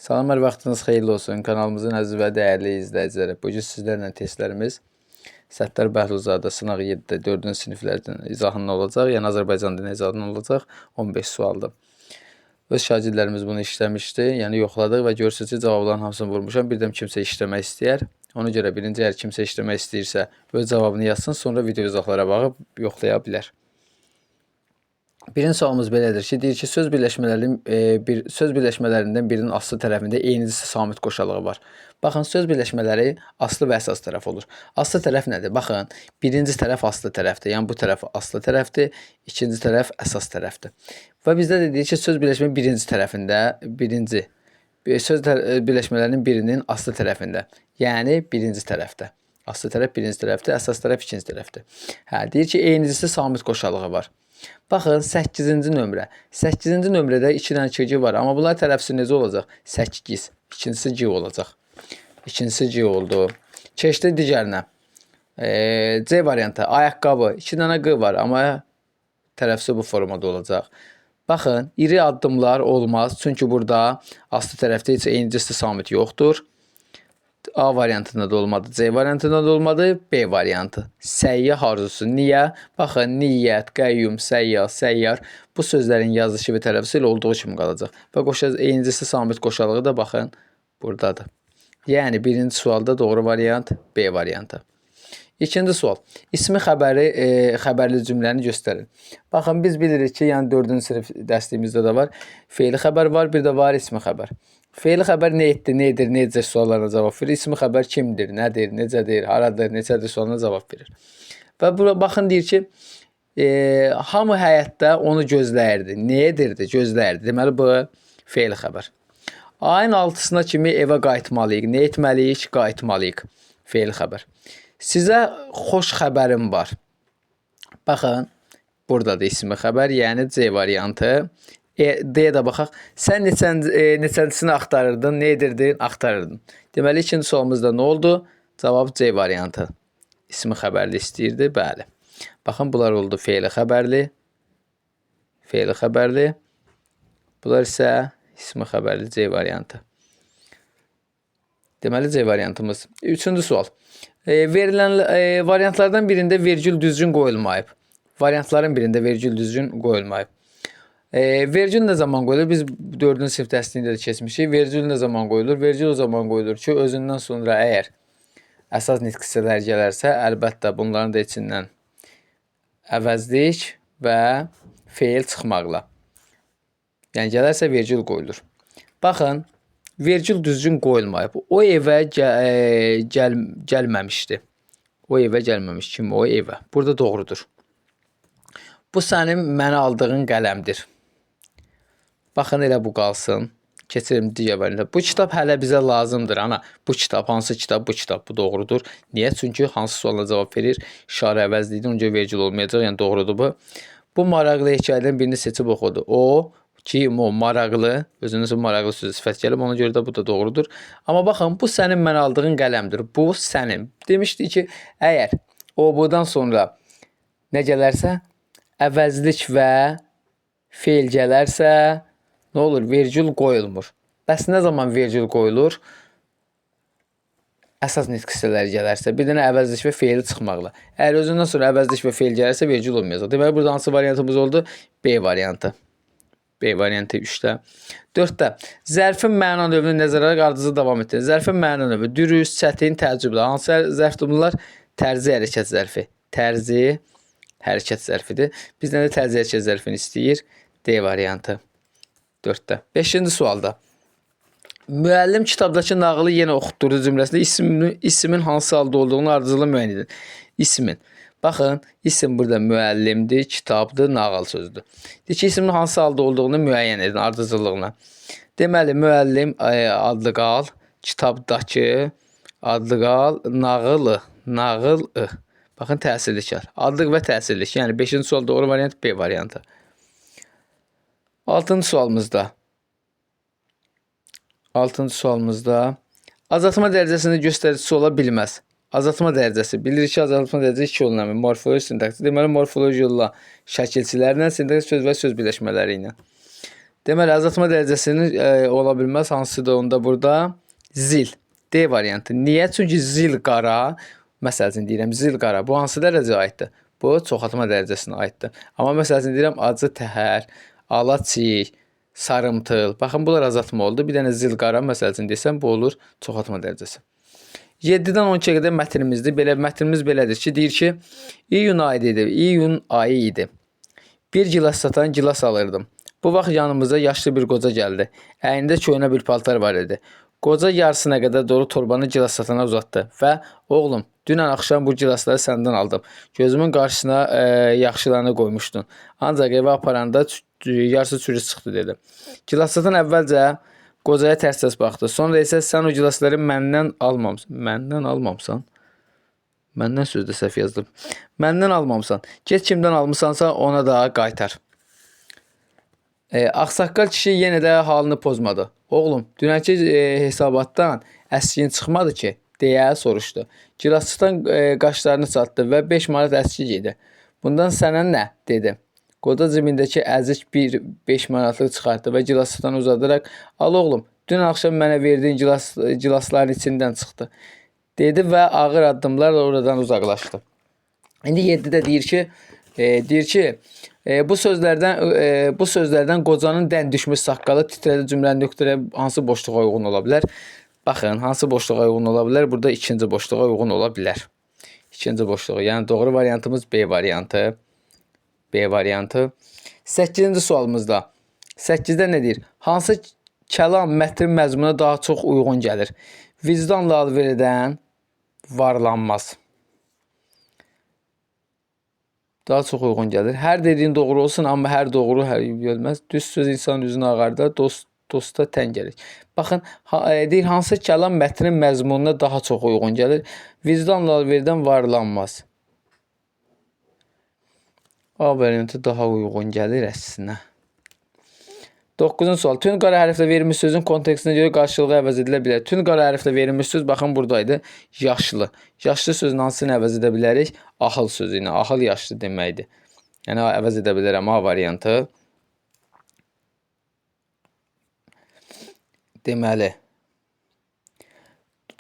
Salam, hər vaxtınız xeyirli olsun. Kanalımızın əziz və dəyərli izləyiciləri. Bu gün sizlərlə testlərimiz Səttar Bəhlulzadə sınaq 7-də 4-cü siniflərdən izahında olacaq. Yəni Azərbaycan dilinin izahında olacaq. 15 sualdır. Öz şagirdlərimiz bunu işləmişdi. Yəni yoxladıq və görürsünüz ki, cavabların hamısını vurmuşam. Bir də kimsə işləmək istəyər. Ona görə birinci əgər kimsə işləmək istəyirsə öz cavabını yazsın, sonra video izahlara baxıb yoxlaya bilər. Birinci sualımız belədir ki, deyir ki, söz birləşmələrinin bir söz birləşmələrindən birinin aslı tərəfində eynicisi samit qoşalığı var. Baxın, söz birləşmələri aslı və əsas tərəf olur. Aslı tərəf nədir? Baxın, birinci tərəf aslı tərəfdir. Yəni bu tərəf aslı tərəfdir, ikinci tərəf əsas tərəfdir. Və bizdə də deyir ki, söz birləşmə birinci tərəfində, birinci söz birləşmələrinin birinin aslı tərəfində, yəni birinci tərəfdə. Aslı tərəf birinci tərəfdir, əsas tərəf ikinci tərəfdir. Hə, deyir ki, eynicisi samit qoşalığı var. Baxın, 8-ci nömrə. 8-ci nömrədə 2 dənə G var, amma bunlar tələffüzü necə olacaq? 8. İkincisi G olacaq. İkincisi G oldu. Keçdi digərinə. C variantı, ayaqqabı. 2 dənə Q var, amma tələffüzü bu formada olacaq. Baxın, iri addımlar olmaz. Çünki burada aslı tərəfdə heç eynicisi samit yoxdur. A variantında da olmadı, C variantında da olmadı, B variantı. Səyyah arzusu. Niyə? Baxın, niyyət, qəyyum, səyyah, səyyar bu sözlərin yazılışı və tələffüzü ilə olduğu kimi qalacaq. Və eynicisi samit qoşalığı da baxın buradadır. Yəni birinci sualda doğru variant B variantı. İkinci sual. İsmi xəbəri xəbərli cümləni göstərin. Baxın, biz bilirik ki, yəni 4-cü sinif dərsliyimizdə də var. Feili xəbər var, bir də var ismi xəbər. Feili xəbər nə etdi, nə edir, nə edəcək suallarına cavab verir. İsmi xəbər kimdir, nədir, necədir, haradır, neçədir sualına cavab verir. Və bura baxın deyir ki, hamı həyətdə onu gözləyirdi. Nə edirdi? Gözləyirdi. Deməli bu feili xəbər. Ayın 6-sına kimi evə qayıtmalıyıq. Nə etməliyik? Qayıtmalıyıq. Feili xəbər. Sizə xoş xəbərim var. Baxın, buradadır ismi xəbər, yəni C variantı. D-yə də baxaq. Sən neçəncisini axtarırdın, nə edirdin? Axtarırdın. Deməli, ikinci sualımızda nə oldu? Cavab C variantı. İsmi xəbərli istəyirdi, bəli. Baxın, bunlar oldu feili xəbərli. Feili xəbərli. Bunlar isə ismi xəbərli C variantı. Deməli, C variantımız. Üçüncü sual. Verilən variantlardan birində vergül düzgün qoyulmayıb. Variantların birində vergül düzgün qoyulmayıb. Vergül nə zaman qoyulur? Biz 4-cü sinif dərsliyində də keçmişik. Vergül nə zaman qoyulur? Vergül o zaman qoyulur ki, özündən sonra əgər əsas nitq hissələri gələrsə, əlbəttə bunların da içindən əvəzlik və feil çıxmaqla. Yəni gələrsə vergül qoyulur. Baxın, vergül düzgün qoyulmayıb. O evə gəlməmişdi. O evə gəlməmiş. Kim o evə? Burada doğrudur. Bu sənin mənə aldığın qələmdir. Baxın, elə bu qalsın. Keçirim digər varianta. Bu kitab hələ bizə lazımdır. Ana, bu kitab, hansı kitab? Bu kitab, bu doğrudur. Niyə? Çünki hansı sualına cavab verir? İşarə əvəzliyidir, ona görə vergül olmayacaq. Yəni doğrudur bu. Bu maraqlı hekayədən birini seçib oxudu. O, kim o maraqlı, özünün üçün maraqlı sözü sifət gəlib, ona görə də bu da doğrudur. Amma baxın, bu sənin mənə aldığın qələmdir. Bu sənin. Demişdik ki, əgər o budan sonra nə gələrsə, əvəzlik və feil gələrsə, nə olur? Vergül qoyulmur. Bəs nə zaman vergül qoyulur? Əsas nitq hissələri gələrsə, bir dənə əvəzlik və feili çıxmaqla. Əgər özündən sonra əvəzlik və feil gələrsə, vergül olmayacaq. Deməli, burada hansı variantımız oldu? B variantı. B variantı 3-də. 4-də. Zərfin məna növünü nəzərə alaraq ardıcıl davam etdirin. Zərfin məna növü dürüst, çətin, təəccüblü. Hansı zərfdir bunlar? Tərzi hərəkət zərfi. Tərzi hərəkət zərfidir. Bizdən də tərzi hərəkət zərfini istəyir. D variantı. 4-də. 5-ci sualda. Müəllim kitabdakı nağılı yenə oxutdurdu cümləsində ismin hansı halda olduğunu ardıcılla müəyyən edin. İsmin. Baxın, isim burada müəllimdir, kitabdır, nağıl sözdür. Deyir ki, ismin hansı halda olduğunu müəyyən edin ardıcıllığına. Deməli, müəllim adlı qal, kitabdakı adlı qal, nağılı, nağılı. Baxın, təsirlikar. Adlıq və təsirlik. Yəni 5-ci sual doğru variant B variantı. 6-cı sualımızda. 6-cı sualımızda azaltma dərəcəsində göstəricisi ola bilməz. Azaltma dərəcəsi. Bilirik ki, azaltma dərəcəsi 2 olunamır. Morfoloji, sintaks. Deməli, morfoloji yolla şəkilçilərlə, sintaks söz və söz birləşmələri ilə. Deməli, azaltma dərəcəsinin ola bilməz. Hansıdır onda burada? Zil. D variantı. Niyə? Çünki zil qara, məsəl üçün deyirəm, zil qara. Bu hansı dərəcəyə aiddir? Bu çoxaltma dərəcəsinə aiddir. Amma məsəl üçün deyirəm, acı təhər, ala çiy, sarımtıl. Baxın, bunlar azaltma oldu. Bir dənə zil qara, məsəl üçün desəm, bu olur çoxaltma dərəcəsi. 7-dən 12-yə qədər mətnimizdir. Belə, mətnimiz belədir ki, deyir ki, iyun ayı idi. İyun ayı idi. Bir gilas satan gilas alırdım. Bu vaxt yanımıza yaşlı bir qoca gəldi. Əynində köhnə bir paltar var idi. Qoca yarısına qədər dolu torbanı gilas satana uzatdı və oğlum, dünən axşam bu gilasları səndən aldım. Gözümün qarşısına yaxşılarını qoymuşdun. Ancaq evə aparanda yarısı çürük çıxdı dedi. Gilas satan əvvəlcə qocaya tərs-tərs baxdı. Sonra isə sən o gilasları məndən almamısan. Məndən almamısan? Məndən sözdə səhv yazdım. Məndən almamısan. Get kimdən almısansa ona da qaytar. Ağsaqqal kişi yenə də halını pozmadı. Oğlum, dünənki hesabatdan əskiyin çıxmadı ki, deyə soruşdu. Gilasçıdan qaşlarını çatdı və 5 manat əskik idi. Bundan sənə nə? Dedi. Qoca cibindəki əzik bir 5 manatlıq çıxartdı və gilasçıdan uzadaraq, al oğlum, dünən axşam mənə verdiyin gilasların içindən çıxdı, dedi və ağır addımlarla oradan uzaqlaşdı. İndi 7-də deyir ki, bu sözlərdən qocanın dən düşmüş saqqalı titrədi cümlənin nöqtələri hansı boşluğa uyğun ola bilər? Baxın, hansı boşluğa uyğun ola bilər? Burada ikinci boşluğa uyğun ola bilər. İkinci boşluğa. Yəni doğru variantımız B variantı. B variantı. 8-ci sualımızda. 8-də nə deyir? Hansı kəlam mətnin məzmununa daha çox uyğun gəlir? Vicdanla alver edən varlanmaz. Daha çox uyğun gəlir. Hər dediyin doğru olsun, amma hər doğru hər gəlməz. Düz söz insanın üzünü ağardar, dosta tən gəlir. Baxın, deyir, hansı kəlam mətnin məzmununa daha çox uyğun gəlir? Vicdanla alverdən varlanmaz. A variantı daha uyğun gəlir əslinə. 9-cu sual. Tünd qara hərflə verilmiş sözün kontekstinə görə qarşılığı əvəz edilə bilər. Tünd qara hərflə verilmiş söz, baxın, buradaydı. Yaşlı. Yaşlı sözün hansını əvəz edə bilərik? Ahıl sözü ilə. Ahıl yaşlı deməkdir. Yəni, əvəz edə bilərəm A variantı. Deməli,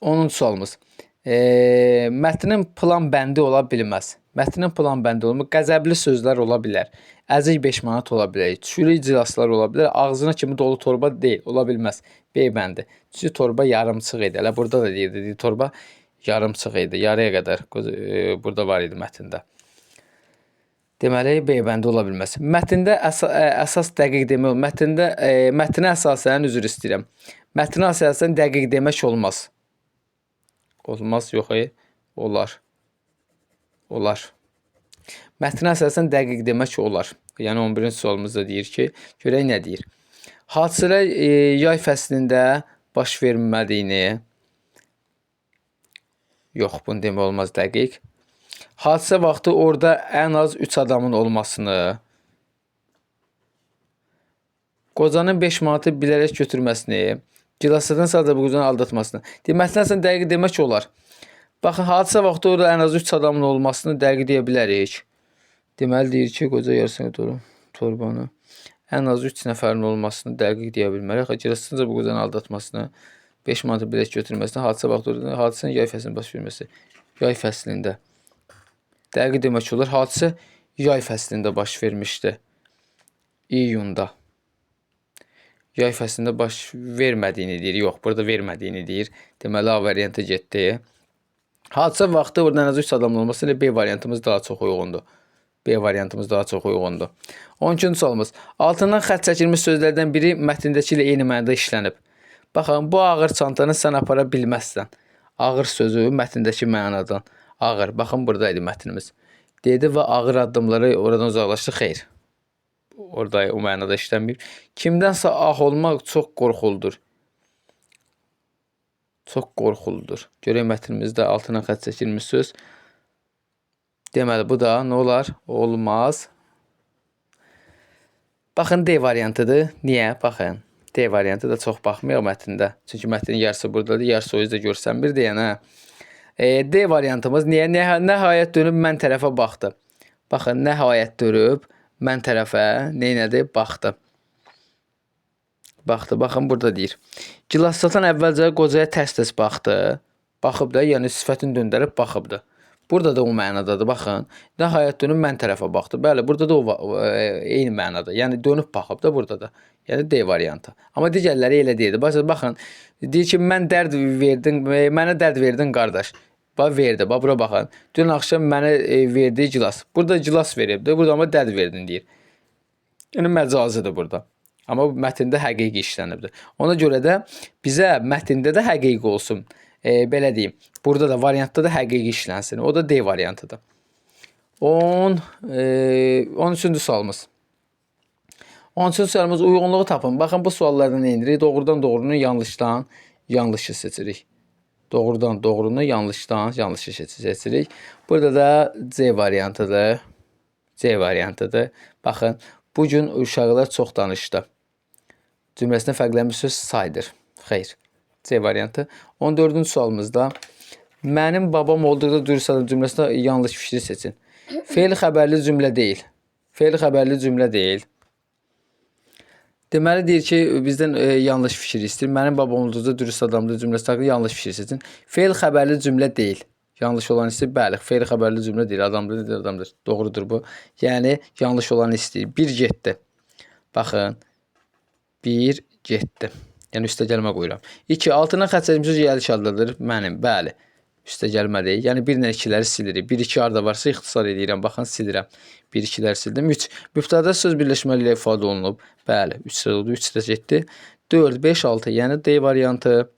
10-cu sualımız. Mətnin plan bəndi ola bilməz. Mətnin plan bəndi olmur. Qəzəbli sözlər ola bilər. Əzik 5 manat ola bilər. Çürük cilaslar ola bilər. Ağzına kimi dolu torba deyil, ola bilməz. B bəndi. Çünki torba yarımçıq idi. Elə burada da deyirdi. Torba yarımçıq idi. Yarıya qədər burada var idi mətndə. Deməli, B bəndi ola bilməz. Mətndə əsas dəqiq demək olmaz. Mətndə mətnə əsasən, üzr istəyirəm. Mətnə əsasən dəqiq demək olmaz. Olmaz, yox, olar. Olar. Mətnə əsasən dəqiq demək olar. Yəni 11-ci sualımızda deyir ki, görək nə deyir. Hadisələr yay fəslində baş vermədiyini, yox, bunu demək olmaz dəqiq. Hadisə vaxtı orada ən az 3 adamın olmasını, qocanın 5 manatı bilərək götürməsini, gilasdan sadəcə bu qocanı aldatmasını. Deyir, mətnə əsasən dəqiq demək olar. Baxın, hadisə vaxtı orada ən az 3 adamın olmasını dəqiq deyə bilərik. Deməli, deyir ki, qoca yarısına doğru torbanı ən az 3 nəfərin olmasını dəqiq deyə bilmərik. Gilasdan bu qocanı aldatmasını, 5 manatı bilərək götürməsini, hadisə vaxtı orada hadisənin yay fəslində baş verməsi. Yay fəslində. Dəqiq demək olar, hadisə yay fəslində baş vermişdi. İyunda. Yay fəslində baş vermədiyini deyir. Yox, burada vermədiyini deyir. Deməli, A variantı getdi. Hadisə vaxtı orada ən az 3 adamın olması ilə B variantımız daha çox uyğundur. B variantımız daha çox uyğundur. 12-ci sualımız. Altından xətt çəkilmiş sözlərdən biri mətndəki ilə eyni mənada işlənib. Baxın, bu ağır çantanı sən apara bilməzsən. Ağır sözü mətndəki mənadan. Ağır. Baxın, buradaydı mətnimiz. Dedi və ağır addımları oradan uzaqlaşdı. Xeyr. Orada o mənada işlənməyib. Kimdənsə ah olmaq çox qorxuludur. Çox qorxuludur. Görək mətnimizdə altına xətt çəkilmiş söz. Deməli, bu da nə olar? Olmaz. Baxın, D variantıdır. Niyə? Baxın. D variantı da çox baxmayaq mətndə. Çünki mətnin yarısı buradadır, yarısı o yüzdə görsənmir deyən, hə. D variantımız niyə? Nəhayət dönüb mən tərəfə baxdı. Baxın, nəhayət dönüb mən tərəfə neynədi? Baxdı. Baxdı. Baxın, burada deyir. Gilas satan əvvəlcə qocaya tərs-tərs baxdı. Baxıb da, yəni sifətini döndərib baxıbdı. Burada da o mənadadır, baxın. Nəhayət dönüb mən tərəfə baxdı. Bəli, burada da o eyni mənada. Yəni dönüb baxıb da burada da. Yəni D variantı. Amma digərləri elə deyildi. Baxın, deyir ki, mən dərd verdin, mənə dərd verdin qardaş. Bax verdi. Bax bura baxın. Dünən axşam mənə verdiyi gilas. Burada gilas veribdi. Burada amma dərd verdin deyir. Yəni məcazidir burada. Amma bu mətndə həqiqi işlənibdir. Ona görə də bizə mətndə də həqiqi olsun. Belə deyim. Burada da variantda da həqiqi işlənsin. O da D variantıdır. 13-cü sualımız. 13-cü sualımız uyğunluğu tapın. Baxın bu suallardan nə edirik? Doğrudan doğrunu, yanlışdan yanlışı seçirik. Doğrudan doğrunu, yanlışdan yanlışı seçirik. Burada da C variantıdır. C variantıdır. Baxın, bu gün uşaqlar çox danışdı. Cümləsində fərqlənmiş söz saydır. Xeyr. C variantı. 14-cü sualımızda mənim babam olduqda dürüst adam cümləsində yanlış fikri seçin. Fe'l xəbərli cümlə deyil. Fe'l xəbərli cümlə deyil. Deməli deyir ki, bizdən yanlış fikir istəyir. Mənim babam olduqda dürüst adamdır cümləsi haqqında yanlış fikir seçin. Fe'l xəbərli cümlə deyil. Yanlış olan istəyir. Bəli, fe'l xəbərli cümlə deyil. Adamdır, deyil, adamdır. Doğrudur bu. Yəni yanlış olan istəyir. 1 getdi. Baxın. 1 getdi. Yəni üstəgəlmə qoyuram. 2 altına xətt çəkilmiş söz yiyəlik adlıdır. Mənim. Bəli. Üstəgəlmə deyil. Yəni 1 ilə 2-ləri silirik. 1 2 harda varsa ixtisar edirəm. Baxın silirəm. 1 2-ləri sildim. 3 mübtəda söz birləşmələri ilə ifadə olunub. Bəli, 3 də oldu, 3 də getdi. 4 5 6, yəni D variantı.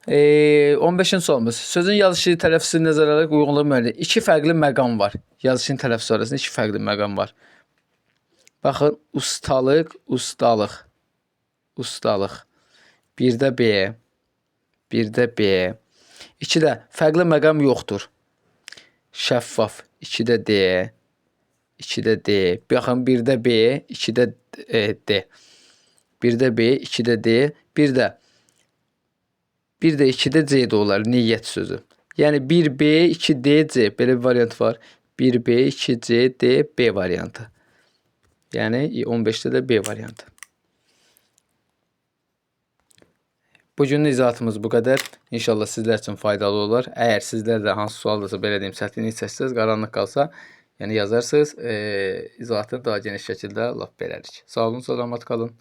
15-ci sualımız. Sözün yazışı tələffüzü nəzərə alaraq uyğunluğu müəyyən edin. İki fərqli məqam var. Yazışın tələffüzü arasında iki fərqli məqam var. Baxın, ustalıq, ustalıq. Ustalıq. Bir də B. Bir də B. 2 də fərqli məqam yoxdur. Şəffaf. 2 də D. 2 də D. Baxın, 1 də B, 2 də D. 1 də B, 2 də D. 1 də 1 də 2 də C də olar niyyət sözü. Yəni 1B, 2D, C. Belə bir variant var. 1B, 2C, D, B variantı. Yəni 15-də də B variantı. Bugünün izahatımız bu qədər. İnşallah sizlər üçün faydalı olar. Əgər sizlər də hansı sualdırsa, belə deyim, çətinlik çəksəz, qaranlıq qalsa, yəni yazarsınız, izahatını daha geniş şəkildə lap verərik. Sağ olun, salamat qalın.